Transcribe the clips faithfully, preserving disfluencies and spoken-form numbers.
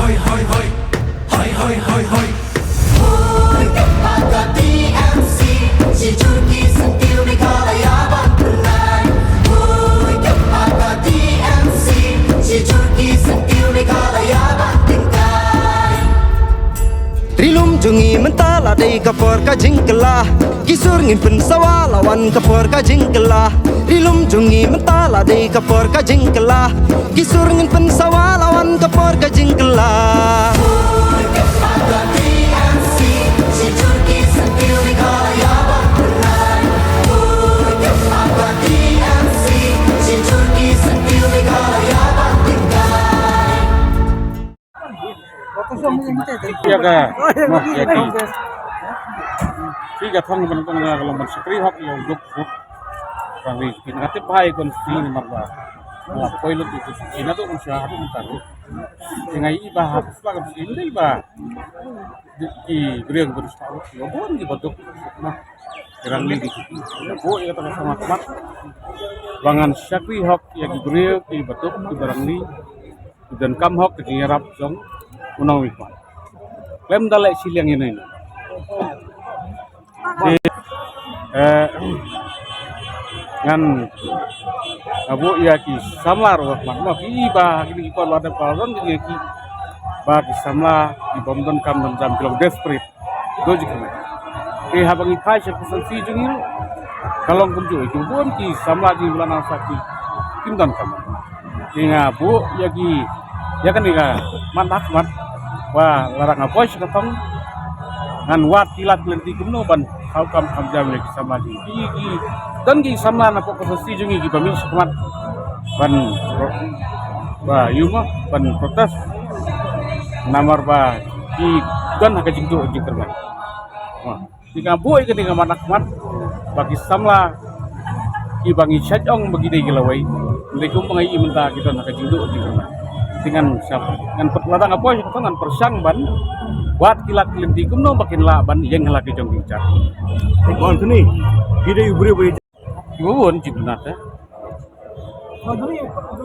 Hoi, hoi, hoi. Hoi, hoi, hoi, hoi. Hoi, ka pa ka T M C. Shi jur ki syntiew Meghalaya ban pynlait. Hoi, ka pa ka T M C. Shi jur ki syntiew Meghalaya ban pynlait. Ri lum jong ngi mynta la dei ka por ka jingkylla. Ki sur ngin pynsawa la wan ka por ka jingkylla. Ri lum jong ngi mynta la dei ka por ka jingkylla. Ki sur ngin pynsawa la wan ka por ka jingkylla. Ïa ka, ma, ïa ki. Ki ka thong ban, ban, ban, ban shakri hok ïa u duk, duk. Kan ri, ki nga tip bha ïa kon si ni mar ba. Nga poi lut ïa ki, ki na duk sha, duk tar. Ki nga i ba hap, spa kan si, ndai ba. Duk ki briew ban spa lut, ïa bon ki ba duk. Ma, ki rang li ki. Ïa bo ïa ka tang sama khmat. Ba ngan shakri hok ïa ki briew, ki ba duk, ki ba rang li. Ki donkam hok ka jingïarap jong u nongmihkhmat. Khlem da leh shiliang ïa ngi. Te, eh, ngan, ïa bo ïa ki samla ruh khmat, ma, ki ba, ki, ki por la dep ka don ki, ki ba ki samla ki bym donkam don jam, ki long desperate. Dei jingkyrmen. Te haba ngi phai sha ka constituency jong ngi ruh, ka long kumjuh, ki bun ki samla jong ngi ba la nang sah ki, kim donkam. Te nga buh ïa ki, ïa kane ka mat, mat, mat, ba lada nga poi sha ka thong, ngan wad ki lad ki lynti kumno ban khaw kam kham jam ïa ki samla jong ngi. Ki, ki, don ki samla na pdeng ka constituency jong ngi ki ba mih sha khmat ban pro-, ba ïa ma, ban protest. Namar ba ki don ha ka jingduh jingkyrmen. Wah. Te nga buh ïa kane ka mat, mat ba ki samla ki ba ngi shait ong ba ki dei ki lawei. Hynrei kumba nga ïohi mynta ki don ha ka jingduh jingkyrmen. Te ngan shah, ngan pyrshang, lada nga poi sha ka thong ngan pyrshang ban wad ki lad ki lynti kumno ba kin lah ban ïeng ha la ki jong ki jait. Bon, kine ki dei u briew ba ïa ki ba bun jingduna te.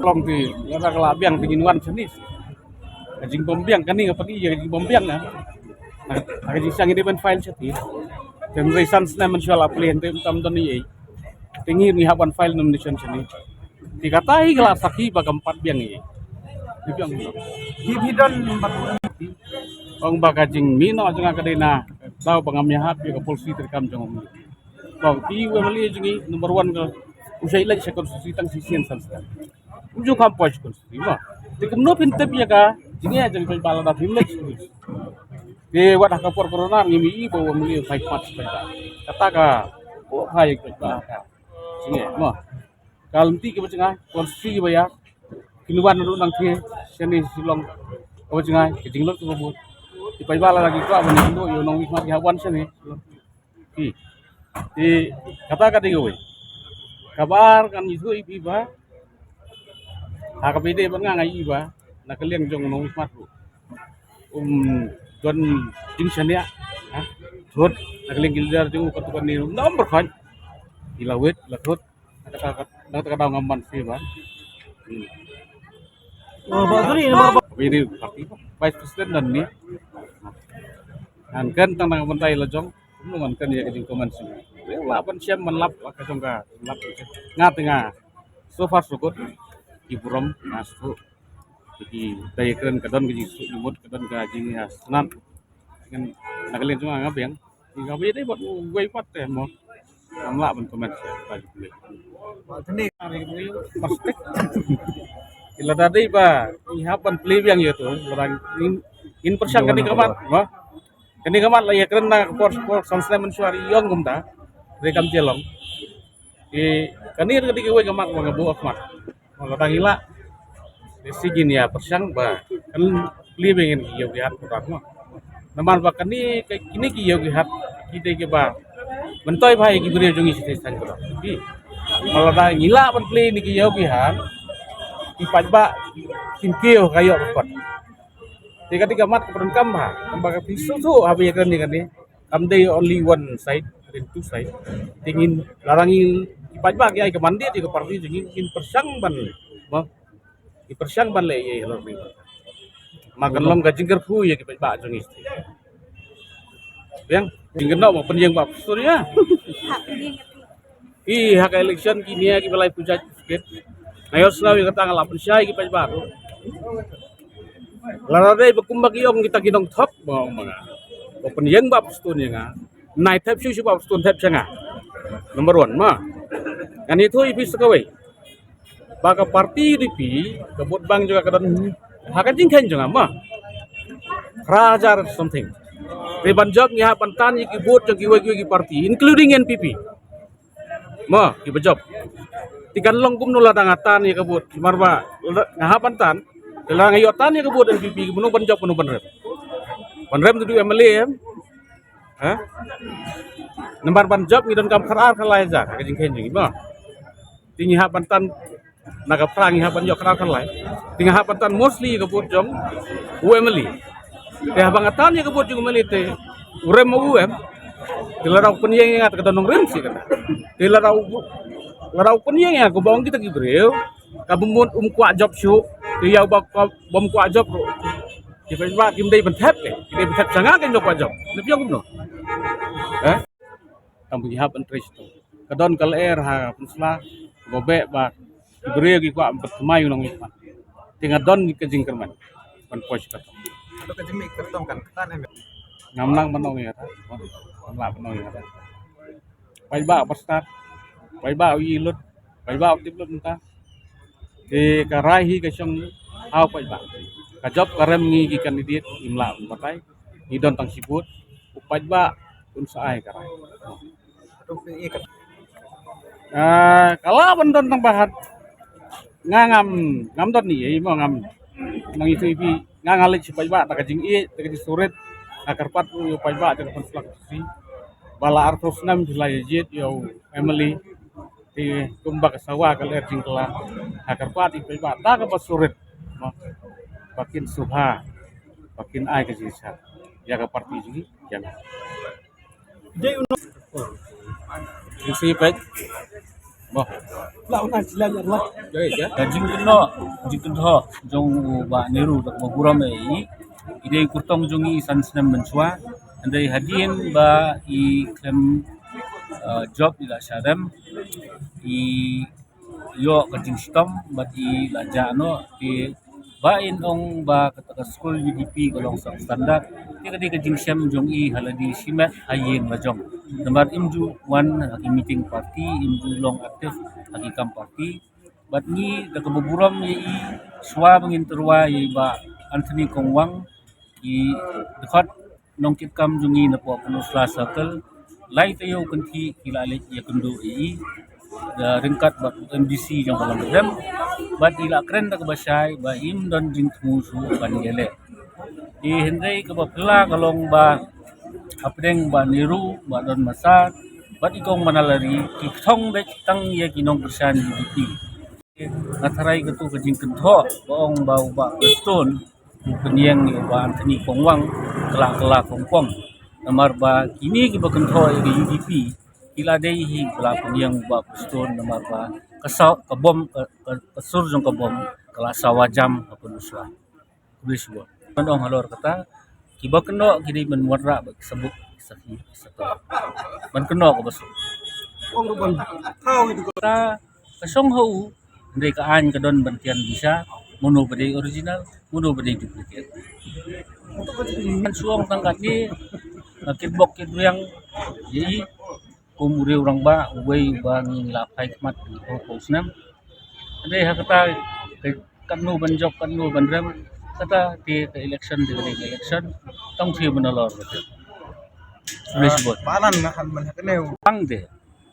Long te, lada ka la biang te ngin wan shane. Ka jingbym biang kane nga pyrkhat ïa ka jingbym biang na. Na ka jingshisha ngi dei ban file sha te. Te hynrei san snem mynshuwa la plie te ym tam don ei ei. Te ngi ngi hap ban file nomination shane. Te kata hi ka la sakhi ba kam pat biang ei ei. Te biang ei ei. Ong ba ka jingmih noh jong nga ka dei na daw ba ngam ïahap ïa ka policy treikam jong u M L A. Ba u M L A jong ngi number one ka u shait leit sha constituency tang shisien san snem. Um ju kham poi sha constituency ma. Te kumno phin tip ïa ka jingeh jong u paidbah lada phim leit sha constituency. Te wat ha ka por corona ngim ïohi ba u M L A u phai khmat sha paidbah. Kata ka, u phai ïa ka paidbah ka jingeh ma. Ka lynti kaba jngai, constituency ba ïa, kin wan ruh nangta shane Shillong. Kaba jngai, ka jinglut kaba bun. Ki paidbah lada ki kwah ban ïakynduh ïa u nongmihkhmat ki hap wan shane. Ki. Te kata ka dei kawei. Kaba ar ngan ïathuh ïa phi ba ha kaba ïadei bad nga, nga ïohi ba na ka liang jong u nongmihkhmat ruh um don jingshaniah, ha, thut na ka liang ki leader jong u, katto katne ruh ym pyrkhat. Ki la wit, la thut. Na kata ka, na kata ka daw ngam ban favour. Hmm. Oh, Bah Suri, number ba. Ini party Vice President don ni. Ngan kren tang na ka bynta ïa la jong. Kumno ngan kren ïa ka jingcomment shuh. Lah ban shem ban lap la ka jong ka lap. Nga te nga. So far so good. Ki burom nga shu. Ki dei kren ka don ka jingsuk jingmut, ka don ka jingïasnat. Ngan na ka liang jong nga nga biang. Nga biang dei bad uwei pat te mo. Ngam lah ban comment. Plastik. Lada dei ba ngi hap ban plie biang ïa to, lada ngin, ngin pyrshang kane ka mat, mo. Kane ka mat la ïakren na ka por, por san snem mynshuwa ri ïong kumta. Re kam jia long. Te kane ka dei kawei ka mat ba nga buh khmat. Lada ngi lah, te shi ngin ïa pyrshang ba kan plie biang ïa ki ïew ki hat kata mo. Namar ba kane, kine ki ïew ki hat ki dei kiba myntoi bha ïa ki briew jong ngi shisha shisha kata. Ki, lada ngi lah ban plie ïa ki ïew ki hat, ki paidbah kin kiew ka ïoh ka kot. Te ka dei ka mat kaba donkam bha, namar ka phi shu shu haba ïakren ïa kane. Kam dei only one side, there are two side. Te ngin, lada ngi, ki paidbah ki ai ka mandate ïa ka party jong ngi, ngin pyrshang ban, ba, ngin pyrshang ban leh ïa halor ngi. Ma kan long ka jingkyrkhu ïa ki paidbah jong ngi. Biang, jingkyrkhu ba pynïeng ba pynstun ïa. Ha, pynïeng ïa ki. Ki ha ka election ki nia ki ba lai puja sikit. Nga ïohsngew ïa kata nga la pynshai ki paidbah. Lada dei ba kumba ki ong kita ki nongthok ba ong ma nga, ba pynïeng ba pynstun ïa nga. Nai thep shu shu ba pynstun thep sha nga. Number one ma. Ngan ïathuh ïa phi sa kawei. Ba ka party U D P, ka vote bank jong ka ka don ha ka jingkheiñ jong nga ma. Phra hajar something. Te ban jop ngi hap ban tan ïa ki vote jong kiwei kiwei ki party, including N P P. Ma, ki ba jop. Te kan long kumno lada nga tan ïa ka vote. Namar ba lada nga hap ban tan, te lada nga ïoh tan ïa ka vote N P P, kumno ban jop, kumno ban rem. Ban rem tu du M L A em. Ha? Namar ban jop ngi donkam khatar khalai hajar, ka jingkheiñ jong ngi ma. Te ngi hap ban tan na ka phra ngi hap ban ïoh khatar khalai. Te ngi hap ban tan mostly ka vote jong u M L A. Te haba nga tan ïa ka vote jong u M L A te u rem ma u em. Te lada u pynïeng ïa nga te ka don nongrim shi kata. Te lada u, lada u pynïeng ïa nga kumba ong kita ki briew. Ka bym mut um kwah jop shuh. Te ïa uba ka bym kwah jop ruh. Ki paidbah kim dei ban thep eh. Ki dei ban thep sha nga, kim dei kwah jop. Ne phi ong kumno? Eh? Tang ba ngi hap ban trei shitom. Ka don ka lyer ha Pynursla ba beh ba ki briew ki kwah ban thymmai u nongmihkhmat. Te nga don ka jingkyrmen ban poi sha ka thong. Ka jingmih kyrtong kan kyrtong em? Ngam nang ban ong ïa kata. Ngam lah ban ong ïa kata. Paidbah ba stad, paidbah u ïohi lut, paidbah u tip lut mynta. Te ka rai hi ka shong ha u paidbah. Ka jop ka rem ngi ki candidate ngim lah ban batai. Ngi don tang shi vote. U paidbah un sa ai ka rai. Ah, ka lah ban don tang ba hat. Nga ngam, ngam don ni, eh, mo ngam. Nang itu ipi, nga nga leit sha paidbah, ta ka jingïeit, ta ka jingsurit, nga kyrpad u paidbah, jong ka Pynursla si. Ba la arphew snem phi la ïa jied ïa u M L A. Te kumba ka sawa ka lyer jingkylla. Nga kyrpad ïa u paidbah, ta kaba surit. Mo. Ba kin sngewbha. Ba kin ai ka jingshad ïa ka party jong ngi, ïa nga. Dei u nong. Jingsi pek. Boh. La una jila ya la. Ka jingkynnoh, jingkynnoh jong u Bah Nehru da kaba burom ïa i. I dei kyrtong jong i san snem mynshuwa. Hynrei hadien ba i khlem, eh, jop, i la sha rem. I ïoh ka jingshitom bad i la jah noh. Te ba in ong ba kata ka skul U D P ka long substandard, te ka dei ka jingshem jong i ha lade shimet ha ïing la jong. Namar im ju wan ha ki meeting party, im ju long active ha ki kam party. Bad ngi da kaba burom ïa i, shuwa ba ngin tyrwa ïa i Bah Anthony Kongwang, i dkhot nongkitkam jong ngi napoh Pynursla Circle, lai taïew kynthih ki la leit ïakynduh ïa i, da ryngkat bad u M D C jong ka Langkyrdem, bad i la kren da kaba shai ba im don jingthmu shuh ban ïaleh. Te hynrei kaba phylla ka long ba hapdeng Bah Nehru, Bah Don Massar bad i Kong Manalari ki kthong beit tang ïa ki nongkyrshan U D P. Nga tharai katu ka jingkynthoh ba ong ba u Bah Prestone u pynïeng ïa u Bah Anthony Kongwang, ka la, ka la kongkong. Namar ba kine kiba kynthoh ïa ka U D P ki la dei hi ba la pynïeng u Bah Prestone, namar ba ka saw, ka bom, ka, ka, ka sur jong ka bom ka la sawa jam ha Pynursla. Khublei shibun. Ban ong halor kata, kiba kynnoh ki dei ban wanrah bad ki sabut, ki sakhi, ki sakhi. Ban kynnoh kaba suk. Ong ruh ban thaw ïa ka. Ka shong ha u, hynrei ka aiñ ka don ban tian bisha, mano ba dei original, mano ba dei duplicate. Ngan shu ong tang katne, nga kitbok kitrwiang ïa i, kum u riew rangbah uwei uba ngi la phai khmat ngi phew phew snem. Hynrei ha kata ka katno ban jop, katno ban rem, kata te ka election te ka dei ka election. Tang te ban nalor kata. Khublei shibun. Ba lan nga han ban ha kane u. Tang te.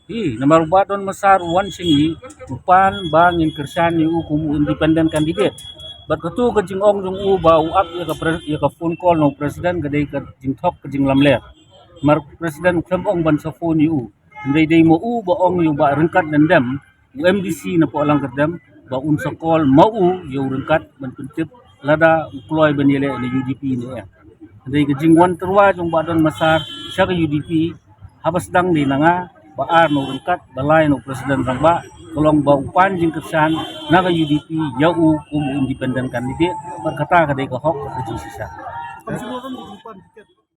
Hi, namar u Bah Don Massar u wan sha ngi, u pan ba ngin kyrshan ïa u kum u independent candidate. Bad katu ka jingong jong u ba u ap ïa ka pres-, ïa ka phone call na u president ka dei ka jingthok ka jinglamler. Namar u president u khlem ong ban sa phone ïa u. Hynrei dei ma u ba ong ïa u Bah Ryngkat Lyngdoh, u M D C napoh Langkyrdem, ba un sa call ma u ïa u Ryngkat ban pyntip lada u kloi ban ïaleh na U D P ne em. Hynrei ka jingwan tyrwa jong Bah Don Massar sha ka U D P, haba sdang dei na nga, ba ar na u Ryngkat, ba lai na u president rangbah, ka long ba u pan jingkyrshan na ka U D P ïa u kum u independent candidate, bad kata ka dei ka hok ka jingshisha.